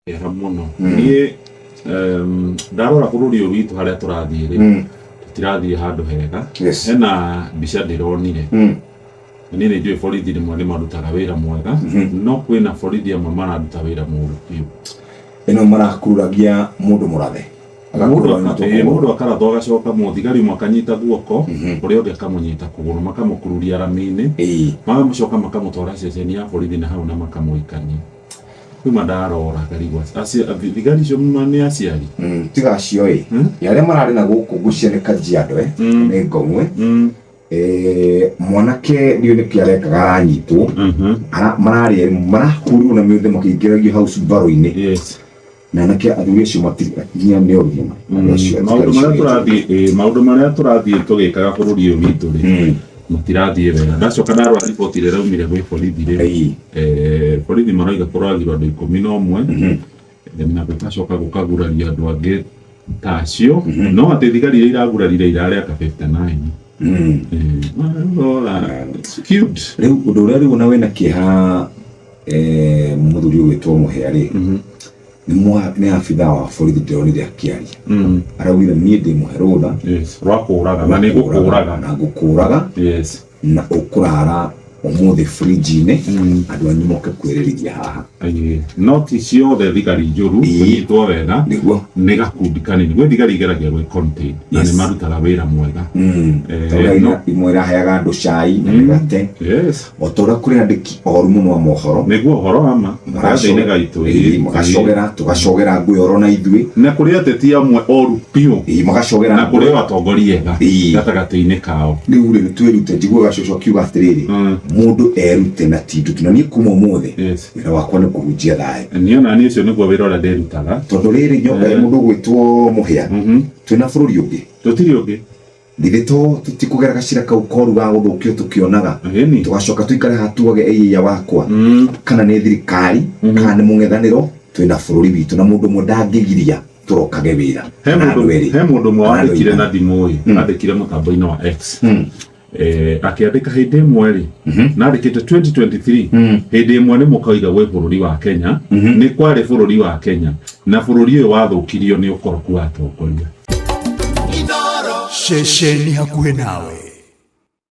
Kĩeha mũno. Niĩ ndarora bũrũri ũyũ witũ harĩa tũrathiĩ rĩ, tũtirathiĩ handũ hega. Hena mbica ndĩronire. Na niĩ nĩ njũĩ borithi rĩmwe nĩ marutaga wĩra mwega, no kwĩna borithi amwe mararuta wĩra mũru biũ. Ĩno marakururagia mũndũ mũrathe. Mũndũ aka- ĩĩ, mũndũ akarathwo agacoka mũthigari ũmwe akanyita guoko, ũrĩa ũngĩ akamũnyita kũgũrũ, makamũkururia rami-inĩ, makamũcoka makamũtwara ceceni ya borithi na hau na makamũikania. Kuma ndarora ngarigwo thigari icio ma nĩ aciari. Tiga acio ĩ. Nĩ arĩa mararĩ na gũkũ ngũcia nĩ Kajiado eh, nĩ Ngong'we. Eh, mwanake ndiũĩ nĩkĩ arekaga aranyitwo. Mararĩ marahurirwo na mĩũthĩ makĩingĩragio hau mbaru-inĩ. Na anake athuri acio matirĩ nginya nĩ oru mũno. Andũ acio Maũndũ atigari marĩa acio. tũrathiĩ maũndũ marĩa tũrathiĩ tũgĩkaga bũrũri ũyũ witũ rĩ, matirathiĩ wega. Ndacoka ndarora riboti ĩrĩa ĩraumire gwĩ borithi rĩ, borithi maroiga kũragirwo andũ 11, na gũgacoka gũkagurario andũ angĩ ta acio, no atĩ thigari iria iragurarire irarĩ aka 59. Rora, it's cute. Rĩu ũndũ ũrĩa rĩu ona wĩna kĩeha, mũthuri ũgwĩtwo Mũhĩa rĩ, nĩ abithaa wa borithi ndĩronire akĩaria. Araugire niĩ ndĩ mũhe rũtha Rwa kũraga na nĩ ngũkũraga. Na ngũkũraga. Na ũkũrara ũmũthĩ fridge-inĩ, andũ anyu moke kwĩrĩrithia haha. Ĩĩ. No ti ciothe thigari njũru. Kũnyitwo wega. Nĩ gakundi kanini. Gwĩ thigari igeragia gwĩ contain na nĩ marutaga wĩra mwega. Tondũ imwe iraheaga andũ cai na mĩgate. O ta ũrĩa kũrĩ andĩki oru mũno a mohoro. Nĩguo ũhoro wa ma. Gatagatĩ-inĩ gaitũ. Ĩĩ, magacogera, tũgacogera ngũĩ oro na ithuĩ. Na kũrĩ ateti amwe oru biũ. Ĩĩ, magacogera Na kũrĩ o atongoria ega gatagatĩ-inĩ kao. Rĩu rĩ, twĩrute, njiguaga cũcũ akiuga atĩrĩrĩ, mũndũ erute na ti ndutu. Na niĩ kuma ũmũthĩ, wĩra wakwa nĩ kũhunjia thayũ. Niĩ ona niĩ ũcio nĩguo wĩra ũrĩa ndĩrutaga. Tondũ rĩrĩ, mũndũ ũgwĩtwo Mũhĩa, twĩna bũrũri ũngĩ? Tũtirĩ ũngĩ. Githĩ to tũtikũgera gacĩra kau koru ga gũthũkio tũkĩonaga? Tũgacoka tũikare haha tuage ĩiya wakwa, kana nĩ thirikari, kana nĩ mũng'ethanĩro, twĩna bũrũri witũ na mũndũ ũmwe ndangĩgiria tũrokage wĩra. He Kana mũndũ andũ erĩ. He mũndũ ũmwe Kana andũ wandĩkire aigana. na ndimũĩ, andĩkire mũtambo-inĩ wa X. Akĩandĩka hĩndĩ ĩmwe rĩ, na andĩkĩte 2023, hĩndĩ ĩmwe nĩ mũkoiga gwĩ bũrũri wa Kenya, nĩ kwarĩ bũrũri wa Kenya, na bũrũri ũyũ wathũkirio nĩ ũkoroku wa atongoria. Ceceni hakuhĩ nawe.